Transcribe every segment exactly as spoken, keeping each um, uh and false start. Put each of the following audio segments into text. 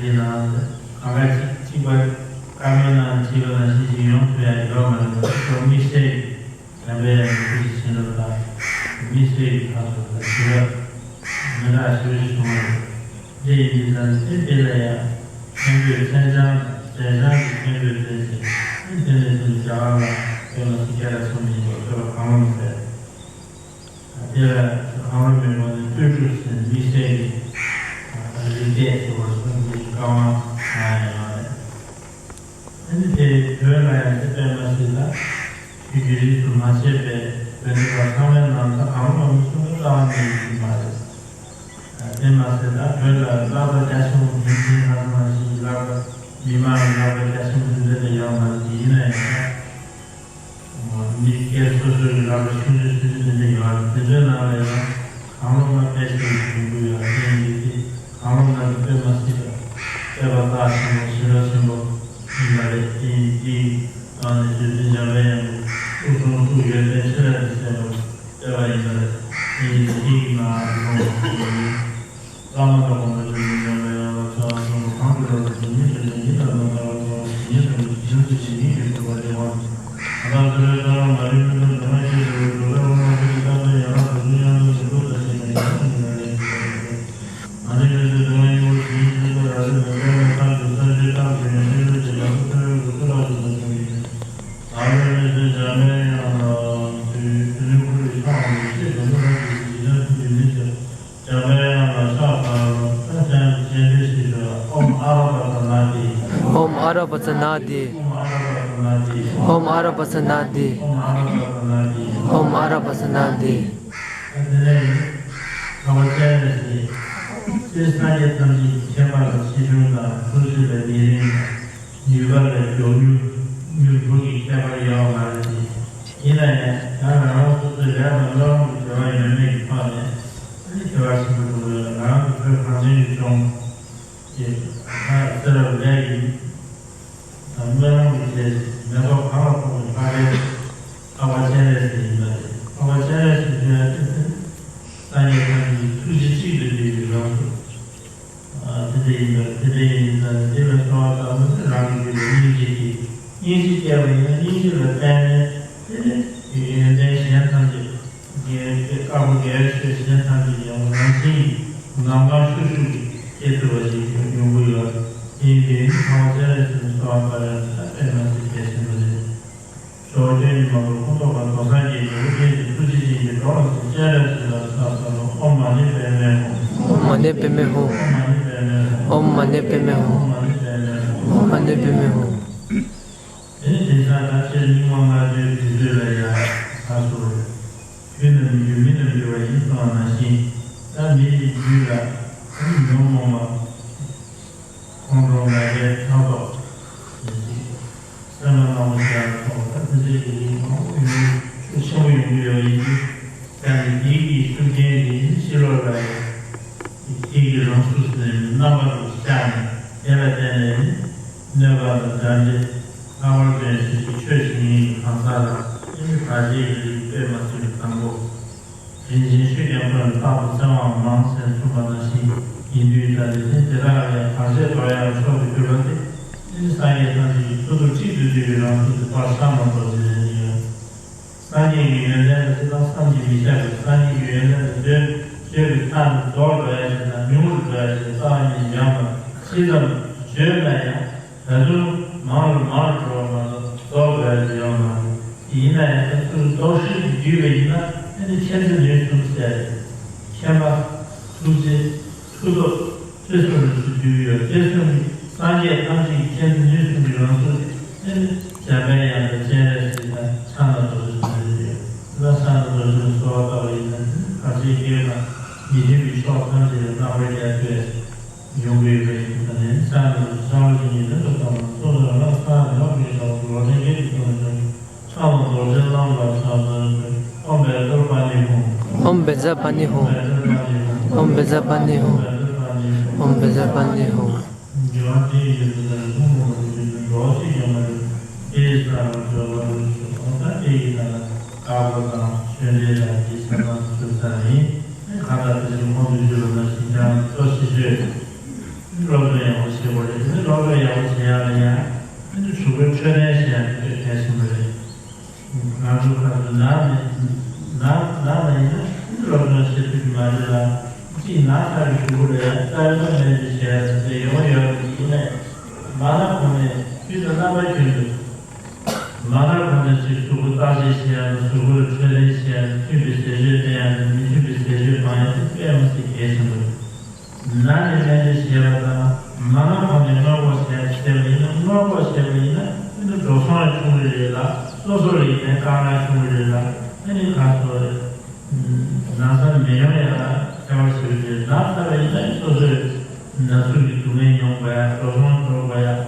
དེ་ནང་གང་ག་གཅིག་གཅིག་པ་བཀའ་མོལ་གནང་བྱས་པ་ནང་བཞིན་ཅིག་ཡོང་ཐུབ་ཡ་ཡོད་མ་རེད། ཁོ་དམིགས་བསལ་གྱི་འཇམ་པའི་དབྱངས་ཀྱི་ཐུགས་རྗེ་ཆེ་འགྲོ་དང་དམིགས་བསལ་གྱི་ཁ་སོ་དང་བྱིན་རླབས་མི་འདྲ་ཞིག་རེ་བྱུང་བ་རེད། དེ་ཡིན་དུས་ཙང་དེ་དེ་ལ་ཡང་མཁན་པོས་མཚན་བྱང་དང་མཛད་བྱང་གི་མཁན་པོས་མཛད་ཅིང་དེ་ནས་བཟུང་རྒྱ་གར་ལ་དཔེ་མ་སྲིད་སྐད་གྲགས་ཆེན་པོ་ཡིན་པ་ཐོས་པ་གང་རུང་མེད། དེ་ལ་གང་རུང་མེད་པ་ནི་ལྟོས་གྲུབ་ཟེར་དམིགས་བསལ་གྱི་རིགས་གཏད་ཟེར་བ་སོགས་ཀྱི་བཀའ་དབང་གནང་ཡོད་པ་རེད། ཨ་ནི་དེ་བོད་ལ་ཡང་དེ་དཔེ་མ་སྲིད་ལ་ཆོས་བརྒྱུད་རིས་སུ་མ་ཆད་པའི་བོད་འདི་བ་ཚང་མའི་ནང་ད་གང་རུང་མི་གསུང་གི་རྩ་བ་ནས་ཡོད་ཀྱི་མ་རེད། དེ་མ་ཟད་ད་བོད་ལ་བསླབ་པ་རྒྱ་ཆེན་པོ་མིང་ཆེན་ཁང་ནང་བཞིན་བསླབ་པ་མི་མང་གི་བསླབ་པ་རྒྱ་ཆེན་པོ་དེ་འདྲ་ཡོད་མ་རེད། ཡིན་ན་ཡང་ད་མི་སྒེར་སོ་སོའི་བསླབ་པ་ཆུང་ཆུང་ཆུང་ཆུང་དེ་འདྲ་ཡོད་རེད། དེ་ཚོའི་ནང་ལ་ཡང་གང་རུང་ང་དཔེ་ཆེན་པོ་ཡོང་གི་ཡོད་རེད། དེ་ཡིན་དུས་གང་རུང་ང་གི་དཔེ་མ་སྲིད་པ་དཔེ་པ་རྩ་ཆེན་པོ་ཞེ་དྲག་ཆེན་པོ་ཡིན་པ་རེད། དེ་ཡིན་དུས་ཨ་ནི་རྗེ་བཙུན་འཇམ་པའི་དབྱངས་ཀྱི་སྐུ་གསུང་ཐུགས་ཡོན་ཏན་ཆེ་ལ་འདི་གསལ་བར་བསྟན་པ་ཡིན་པ་རེད། དེ་ཡིན་དུས་དེ་ཡི་ནང་ལ་ཡོང་བ་ཞིག་ཡིན། བླ་མ་དང་གོང་མ་ཆོས་ཀྱི་འཇམ་པའི་དབྱངས་ལ་ཕྱག་འཚལ་ལོ། གང་གི་རབ་ཏུ་ཉིད་དུ་ཉིད་ལ་ནོར་ལྟ་བ་ཚོགས་ཉིད་དུ་ཉིད་དུ་ཉིད་ཀྱི་ཐུགས་ཀྱི་བཀའ་དྲིན་དབང་། ད་ལྟ་ཚུ་རོལ་ལྟ་བ་མ་རིག་མི་མཐོང་དྲི་མ་སྐྱེས་ཏེ་འགྲོ་བའི་དབང་མ་ཁྱོད་ཀྱི་བཀའ་དྲིན་ཡན་ལག་དུ་ཡང་དུ་འགྲོ་ལྟ་ཞིག་ནས་ཡང་དུ་ཡང་ལས་ཀྱི་བཀའ་དྲིན། ཨ་ནི་ལས་ཚུལ་དུ་མ་ཡིན་པ་ཞིག་ཡིན་ཚུལ་དུ་ར་རི་མི་འདྲ་བའི་ཁམས་ཀྱི་ས་ཆའི་རྟགས་ཀྱི་ཡོན་ཏན་ལུས་ཀྱི་ལམ་དུ་ཐོས་པའི་སྐུ་ཚེ་ལ་སོགས་པ་བྱུང་ཡིན། ཨ་ནི་ལས་ཚུལ་འཇམ་པའི་དབྱངས་ལ་དུས་དུས་ནི་ཁོ་རའི་ཕྱག་འོང་བའི་ཚེ་དུ་ནི་རང་གི་ཡིད་ལ་ཐུག་པའི་མི་ཚེ། འཇམ་པའི་དབྱངས་ལ་ཕྱག་འཚལ་ལོ། ད་ཅང་གི་རྗེས་འབྲེལ་ཞིག་ཞུ། ཨོཾ་ཨ་རོ་པ་ཙ་ན་དྷཱིཿ། ཨོཾ་ཨ་རོ་པ་ཙ་ན་དྷཱིཿ། ཨོཾ་ཨ་རོ་པ་ཙ་ན་དྷཱིཿ། ཨོཾ་ཨ་རོ་པ་ཙ་ན་དྷཱིཿ། ཨོཾ་ཨ་རོ་པ་ཙ་ན་དྷཱིཿ། ཨ་དེ་ནས་ཡིན། ལྷག་པ་སྤྱན་རས་གཟིགས། སྤྱིར་སངས་རྒྱས་ཐམས་ཅད་ཀྱི་ཁྱད་པར་ལ་ཆེ་ཆུང་དང་ཐུགས་རྗེ་ལ་ཉེ་རིང་དང་། ནུས་པ་ལ་མགྱོགས་མྱུར་མྱུར་འགྱུར་གྱི་ཁྱད་པར་ཡོད་མ་རེད་དེ། ཡིན་ན་ཡང་ཡང་རང་རང་སོ་སོའི་ལས་དང་སྨོན་ལམ་གྱི་འབྲེལ་བ་ཡོད་མེད་ཀྱི་ཐོག་ནས་ཨ་ནི་ཁྱད་པར་ཆེན་པོ་འགྲོ་གི་ཡོད། རང་གི་བོད་གངས་ཅན་གྱི་ལྗོངས་ཀྱི་ཚེ་རབས་ལས་ཀྱི་དང་སྨོན་ལམ་གྱི་རྗེས་མེ་ཏོག་གང་ལ་ཕོག་པའི་ལྷ་རེད། འཕགས་པ་སྤྱན་རས་གཟིགས་ཡིན་པ་རེད། འཕགས་པ་སྤྱན་རས་གཟིགས་ཞུ་ཡ་ཅི་ཟེར། སངས་རྒྱས་ཐམས་ཅད་ཀྱི་ཐུགས་རྗེ་གཅིག་ཏུ་བསྡུས་པའི་རང་གཟུགས། ཨ་དེ་འདྲ་ཡིན་པ་དེ་འདྲ་ཡིན་ཙང་དེ་ལ་གསོལ་བ་བཏབ་ན་རང་གི་རྒྱུད་ལ་སྙིང་རྗེ་སྐྱེ། སྙིང་རྗེ་སྐྱེས་པ་ཡིན་ན་སྙིང་རྗེ་ལ་བརྟེན་ནས་དེ་ནས་ཡོན་ཏན་གཞན་ཐམས་ཅད་དགེ་བའི་དཀར་པོ་དགེ་བའི་ཆོས་གཞན་ཐམས་ཅད་ཀྱང་རང་བཞིན་གྱིས་ལམ་ཁ་ཤུགས་ཤུགས་ཀྱིས་སྐྱེ་ཐུབ་པ་ཞིག་ཡོང་གི་ཡོད། དེ་ཡིན་དུས་ནི་འཕགས་པ་སྤྱན་རས་གཟིགས་ལ་གསོལ་བ་བཏབ་ཡ་དེ་ད་དཔེ་མ་སྲིད་གལ་ཆེན་པོ་རེད། ཇོ་བོ་རྗེ་ཉིད་མ་གཏོགས་ཕུན་ཚོགས་པ་དོན་སངས་རྒྱས་ཀྱི་ཨོ་རྒྱན་གྱི་ཐུགས་རྗེ་ཅན་གྱི་འགྲོ་བ་སེམས་ཅན་རེ་ཞིག་ལ་ཕྱག་འཚལ་ལོ། ཨོཾ་མ་ཎི་པདྨེ་ཧཱུྃ། ཨོཾ་མ་ཎི་པདྨེ་ཧཱུྃ། ཨོཾ་མ་ཎི་པདྨེ་ཧཱུྃ། ཨོཾ་མ་ཎི་པདྨེ་ཧཱུྃ། ཨོཾ་མ་ཎི་པདྨེ་ཧཱུྃ། དེ་ནས་དེང་སང་ད་ཕྱིར་སྙིགས་མ་ལྔ་བདོའི་དུས་ཚོད་ལ་ཡང་ད་སོ་རེད། དུས་ནམ་རྒྱུན་མི་ནམ་རྒྱུན་བ་ཡིན་སོང་བ་ནང་བཞིན་ད་མི་ཡི་རྒྱུད་ལ་ཉོན་མོངས་པ། ཁོང་ཁྲོ་ང་རྒྱལ་ཕྲག་དོག་ཡིན་ཅིག་སེམས་ལ་མང་པོ་ཞིག་ཡང་ཐོག་ད་དེ་འདྲའི་གི་རིགས་མང་པོ་ཡོང་ཤུགས་ཆེན་པོ་ཡོང་གི་ཡོད་ཡིན་ཅིག་ཀྱང་ནི་དེའི་གི་ཤུགས་རྐྱེན་གྱིས་ཕྱི་ལོགས་ལ་ཡང་དེའི་གི་རང་གཟུགས་ཟེར་ནས་རྣམ་པ་རུ་ཤར་ནས་དེ་ལ་བརྟེན་ནས་ནི་གནོད་པ་དང་དགྲ་འདྲེ་ལྷག་པར་དུ་ཡང་ཕྱི་ཕྱི་ཆོས་བྱེད་མཁན་གྱི་གང་ཟག་ལ་ཨེ་ནི་བར་ཆད་ཀྱི་རིགས་དཔེ་མ་སྲིད་པའི་དང་པོ། རིན་ཆེན་ཤུགས་ཀྱང་ཁོ་ནས་རྟག་ཏུ་བཙལ་བའང་མང་ཟེར་གསུངས་པ་ནང་བཞིན་ཡིན་དུས་ད་ནི་དེ་དེ་དག་ལས་བར་ཆད་དོར་ཡག་གི་མཆོག་ཏུ་གྱུར་པ་དེ་ནི་སངས་རྒྱས་ཐམས་ཅད་ཀྱི་མཐུ་སྟོབས་གཅིག་ཏུ་བསྡུས་པའི་རང་གཟུགས་དེ་དཔལ་ཕྱག་ན་རྡོ་རྗེ་ལ་ནི་ཡོད། སངས་རྒྱས་ཀྱི་ཡོན་ཏན་ལ་ཅི་ལྟར་བསམ་གྱིས་མི་ཁྱབ་པའི་སངས་རྒྱས་ཀྱི་ཡོན་ཏན་ལ་བརྗོད་བརྗོད་པའི་མཐའ་ནས་རྫོགས་འགྲོ་ཡག་ཅིག་དང་ཉུང་རུ་འགྲོ་ཡག་ཅིག་རྩ་བ་ཉིད་ནས་ཡོད་མ་རེད། ཇི་ཙམ་བརྗོད་ན་ཡང་། ད་དུང་མང་རུ་མང་རུ་འགྲོ་བ་མ་གཏོགས་རྫོགས་དགོས་ཡ་ཡོད་མ་རེད། ཡིན་ན་ཡང་ད་ཚུར་རྫོགས་ཤིང་བརྒྱུད་པ་ཡིན་ན་ཨ་ནི་མཁྱེན་བརྩེ་ནུས་གསུམ་ཟེར། མཁྱེན་པ། ཐུགས་རྗེ། མཐུ་སྟོབས། ཚུལ་གསུམ་ལ་ཚུར་བརྒྱུད་ཡོད། དེ་གསུམ་ནི་སངས་རྒྱས་ཐམས་ཅད་ཀྱི་མཁྱེན་བརྩེ་ནུས་གསུམ་གྱི་རང་གཟུགས་ཏེ་ཨ་ནི་འཇམ་པའི་དབྱངས་དང་སྤྱན་རས་གཟིགས་དང་ཕྱག་ན་རྡོ་རྗེ་ཟེར་ཡོད། ད་ཕྱག་ན་རྡོ་རྗེ་ལ་གསོལ་བ་བཏབ་པ་ཡིན་ན་ཨ་ནི་བར་ཆད་བརྒྱད་དང་ཉེ་འབྲེལ་གྱི་ཕྱོགས་ཐམས་ཅད་ལ་རྣམ་པར་རྒྱལ་ཐུབ་པས། ཡོང་གི་ཡོད་པ་ཡིན་ཙང་ནས་ཕྱག་ནས་ཕྱག་ལ་ཞིག་ཉིད་ལས་སུ་བཏང་བ་སོ་སོ་རང་རང་ས་ནས་ལོག་པའི་ཞབས་སུ་ལོག་ལྡན་གྱི་དུས་སུ་ཕྱག་ལ་རྡོ་རྗེ་བླངས་ལ་ཕྱག་འཚལ་ཏེ། ཨོཾ་བཛྲ་པཱ་ཎི་ཧཱུྃ། ཨོཾ་བཛྲ་པཱ་ཎི་ཧཱུྃ། ཨོཾ་བཛྲ་པཱ་ཎི་ཧཱུྃ། ཨོཾ་བཛྲ་པཱ་ཎི་ཧཱུྃ། འགྱུར་བ་དེ་ཡི་ཡུལ་དུ་ལྟར་ལྷུང་མོ་མ་དུ་བྱུང་ནས་འགྲོ་བ་གཅིག་ཀྱང་མ་ལུས་དེ་ཡི་ས་ལ་འགྲོ་བ་རུ་ཞུ། འོ་ད་དེ་ཡི་ས་ལ་དཀར་པོ་དང་ཆོས་འབྲེལ་དང་དེའི་ས་ལ་ཚུལ་ས་ཡིན། གང་ལྟར་དེ་བཞིན་གོང་དུ་ཞུས་པ་ནང་བཞིན་ཀྱང་གཙོ་ཆེ་ཤོས། སློབ་སྦྱོང་ཡག་པོ་བྱེད་དགོས་རེད། དེ་ནས་སློབ་སྦྱོང་ཡག་པོ་བྱེད་ཡག་ལ་ཡང་ཨ་ནི་གཟུགས་པོའི་འཕྲོད་བསྟེན་བྱེད་ཡག་དེ་དཔེ་གལ་ཆེན་པོ་རེད། ང་ཚོ་ཁ་ཐུག་ནག་ནས་ནག་ནག་ནས་ཡིན་ན་ཨ་ནི་སློབ་སྦྱོང་བྱེད་ཐུབ་ཀྱི་མ་རེད་ལ། གཅིག་ནག་ཚར་བའི་གཞུག་གུ་ལ་ཡང་རྩ་བའི་སྨན་བཅོས་བྱེད་ཡག་དེ་ཡོང་ཡོད་པ་ཡིན་ནའི་མ་ན་གོང་ནས་དུས་དང་རྣམ་པ་ཀུན་ཏུ། མ་ན་གོང་ནས་ཅིག་གཟུགས་པོ་བརྟག་དཔྱད་བྱེད་ཡག་དང་གཟུགས་པོར་འཕྲོད་བསྟེན་བྱེད་ཡག་དང་མཐུན་པའི་ཟས་སྤྱོད་སྤྲད་ཡག་དང་མི་མཐུན་པའི་ཟས་སྤྱོད་སྤང་ཡག་དེ་དཔེ་མི་སྲིད་གལ་ཆེན་པོ་རེད། ན་ནས་སྨན་བཅོས་བྱེད་པ་དང་མ་ན་གོང་ནས་སྔོན་འགོག་བྱེད་ཡག་བྱས་པ་ཡིན་ན། སྔོན་འགོག་བྱས་པ་ཡིན་ན་ཨ་ནི་འགྲོ་སོང་ཡང་ཆུང་གི་རེད་ལ། སོ་སོ་ལ་ཡིན་ནའི་དཀའ་ངལ་ཆུང་གི་རེད་ལ། ཨ་ནི་ག་སོ་རེད། ན་ཚ་མི་ཡོང་ཡག་ལ་ཐེ་བ་ཞིག་རེད། ན་ཚ་བ་ཡིན་ན་སོ་སོས་ན་ཟུག་གི་སྡུག་བསྔལ་མྱོང་དགོས་ཡག་འགྲོ་སོང་འགྲོ་དགོས་ཡག་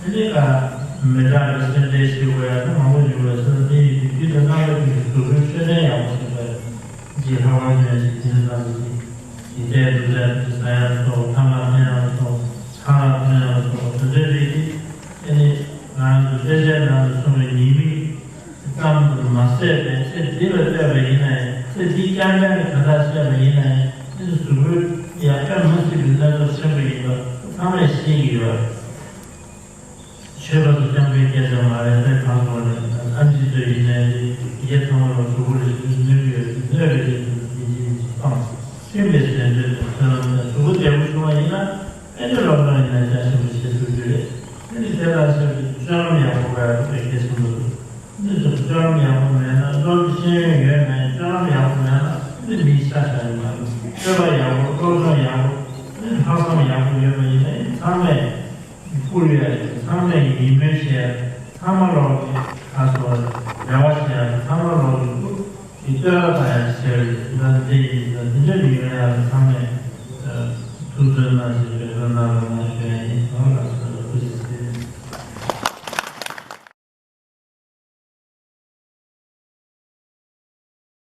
དེ་ནས་ཀ་མི་དྲག་པའི་སེམས་ཁྲལ་བྱེད་དགོས་ཡག་ནི་མང་པོ་ཡོད་པས། སོ་སོ་དེ་ཡི་དུས་དུས་དང་རྣམ་པ་ཀུན་ཏུ་གཟུགས་པོའི་འཕྲོད་བསྟེན་ཡག་པོ་བྱེད་དགོས། ཅིག་ལྷག་པར་ཉོན་ཞིག་དེ་ནས་ད་ཅིག་ཅིག་བལྟས་འདུག་བལྟས་འདུག་ཟ་ཡག་ཐོག་ཐ་མག་འཐེན་ཡག་ཐོག་ཚྭ་མག་འཐེན་ཡག་ཐོག་དེ་འདྲའི་རིགས་དེ་ཨ་ནི་ང་རང་ཚོ་དཔེ་ཆའི་ནང་དུ་གསུངས་པའི་ཉེས་དམིགས་ཙམ་དུ་མ་ཟད་པའི་ཚེ་འདི་ལ་ལྟོས་པ་ཡིན་ནའི་ཚེ་འདི་རྐྱང་རྐྱང་གི་དོན་དག་བཤད་པ་ཡིན་ནའི་ཨ་ནི་གཟུགས་པོའི་ཡག་པོ་མི་སྲིད་པའི་གནོད་འཚེ་ཆེན་པོ་ཡིན་པ་ཚང་མས་ཤེས་ཀྱི་ཡོད། ཆོས་པ་ཚོ་རྐྱང་པའི་སྐད་ཆ་མ་རེད། དཔེ་གང་སོང་རེད། ཨམ་ཆི་ཚོས་ཡིན་ནའི་རེད། ཡེ་ཚང་མ་ལ་གཟུགས་པོ་རེ་ཞིག་གནོད་ཀྱི་ཡོད་རེད། གནོད་པའི་རེད་ཟེར་ནས་ཡིན་གཅིག་མིན་གཅིག་སྤངས། མཐུན་པའི་ཟས་སྤྱོད་དང་སྨོན་ལམ་དང་གཟུགས་པོ་བདེ་པོ་བྱུང་བ་ཡིན་ན་ཨེ་ནི་སློབ་སྦྱོང་ཡིན་ན་རྒྱ་ཆེན་པོ་བྱེད་ཐུབ་ཀྱི་རེད། ཨེ་ནི་དེ་དང་ཆབས་ཅིག་སྤྱོད་ལམ་ཡག་པོ་དགོས་ཡག་དཔེ་གལ་ཆེན་པོ་འདུག་ཨེ་ནི་སྤྱོད་ལམ་ཡག་པོ་མེད་ན། སློབ་གྲྭ་ཤེས་ཡོན་ཡོད་མེད། སྤྱོད་ལམ་ཡག་པོ་མེད་ན་ཨེ་ནི་མིའི་ཤ་ཤ་ཡོད་མ་རེད། སྤྱོད་པ་ཡག་པོ། སློབ་སྦྱོང་ཡག་པོ། ཨེ་ནི་ལྷག་བསམ་ཡག་པོ་ཡོད་པ་ཡིན་ན་ཨེ་ནི་ཚང་མས་བཀུར་ཡ་ཡོད། ཚང་མས་ཡིད་སྨོན་བྱེད་ཡ། ཚང་མ་ལོག་གི་ཁ་སོ་རེ་བ་བྱེད་ཡ། ཚང་མ་ལོག་གི་སྐུ་གི་བསྟོད་ར་བཏང་ཡ་བྱེད་ཡ་ཡོད། ད་འདི་ཡིན། ད་འདི་འདྲ་ཡིན་ཡ་ཡ། ཚང་མས་ཐུགས་བརྩོན་གནང་ཞིག་འབད་བརྩོན་གནང་རོགས་གནང་།